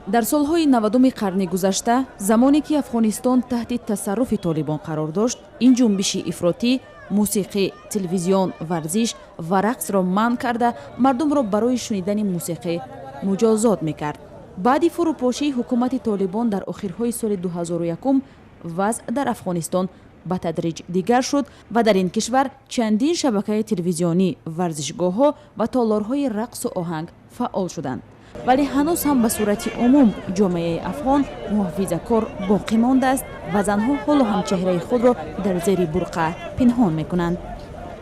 Дар солҳои 90-уми қарни гузашта, замоне ки Афғонистон таҳти тасарруфи Толибон қарор дошт, ин ҷунбиши ифротӣ мусиқӣ, телевизион, варзиш ва рақсро манъ карда, мардумро барои шунидани мусиқӣ муҷозот мекард. Баъди фурӯпошии ҳукумати Толибон дар охирҳои соли 2001, вазъ дар Афғонистон ба тадриҷ дигар шуд ва дар ин кишвар чандин шабакаи телевизионӣ, варзишгоҳҳо ва толорҳои рақсу оҳанг фаъол шуданд. Вале ҳанӯз ҳам ба сурати умум ҷомеаи афғон муҳофизакор боқӣ мондааст ва занҳо ҳоло ҳам чеҳраи худро дар зери бурқа пинҳон мекунанд.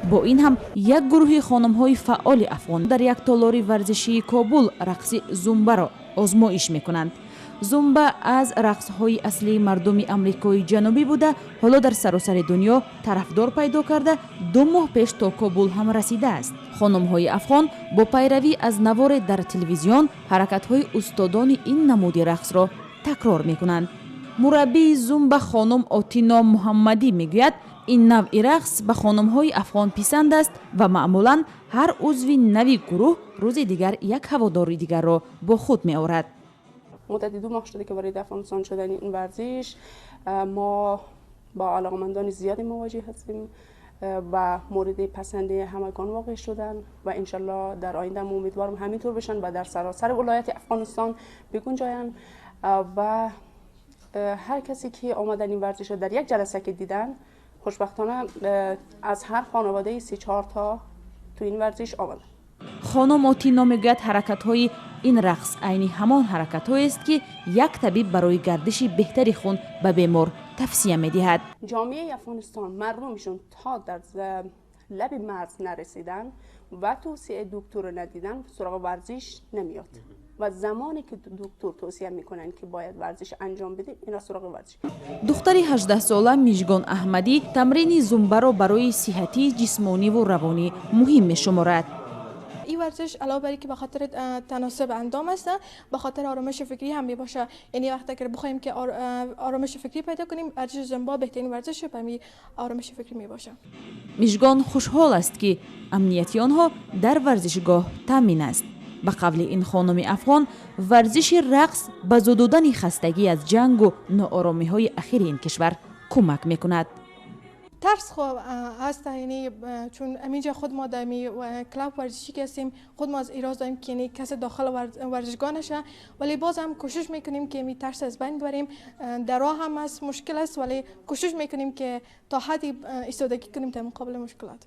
Бо ин ҳам як гурӯҳи хонумҳои фаъоли афғон дар як толори варзишии Кобул рақси зумбаро озмоиш мекунанд. Зумба аз рақсҳои аслии мардуми Амрикои Ҷанубӣ буда, ҳоло дар саросари дунё тарафдор пайдо карда, 2 моҳ пеш то Кобул ҳам расидааст. Хонумҳои афғон бо пайравӣ аз наворе дар телевизион ҳаракатҳои устодони ин намуди рақсро такрор мекунанд. Мураббии зумба хонум Отино Муҳаммадӣ мегӯяд, ин навъи рақс ба хонумҳои афғон писанд аст ва маъмулан ҳар узви нави гурӯҳ рӯзи дигар як ҳаводори дигарро бо худ меорад. مدت 2 ماه شده که وارد افغانستان شدن این ورزش، ما با علاقمندان زیادی مواجه هستیم و مورد پسند همگان واقع شدن و انشالله در آینده امیدوارم همینطور بشن و در سراسر ولایت افغانستان بگنجاین و هر کسی که آمدن این ورزش رو در یک جلسه که دیدن، خوشبختانه از هر خانواده سه چهار تا تو این ورزش آمدن. Хонум Отино мегӯяд, ҳаракатҳои ин рақс айни ҳамон ҳаракатҳоест, ки як табиб барои гардиши беҳтари хун ба бемор тавсия медиҳад. جامعه افغانستان مردمشون تا در لب مرز نرسیدن و توصیه دکتر رو ندیدن، سراغ ورزش نمیاد و زمانی که دکتر توصیه میکنن که باید ورزش انجام بدیم، اینا سراغ ورزش. Духтари 18сола Мижгон Аҳмадӣ тамрини зумбаро барои сиҳатии ҷисмониву равонӣ муҳим мешуморад. این ورزش علاوه بر اینکه به خاطر تناسب اندام است، به خاطر آرامش فکری هم می باشه. یعنی وقتی که بخوایم که آرامش فکری پیدا کنیم، ورزش زنبا بهترین ورزش به آرامش فکری می باشه. Мижгон хушҳол аст, ки амнияти онҳо дар варзишгоҳ таъмин аст. Ба қавли ин хонуми афғон, варзиши рақс ба зудудани хастагӣ аз ҷангу нооромиҳои ахири ин кишвар кӯмак мекунад. ترس خو هست، یعنی چون امینجا خود ما در می کلاب ورزشی که هستیم، خود ما از ایراز داریم که یعنی کسی داخل ورزشگاه نشه، ولی باز هم کوشش میکنیم که می ترس از بین ببریم. در راه هم از مشکل است، ولی کوشش میکنیم که تا حدی ایستادگی کنیم در مقابل مشکلات.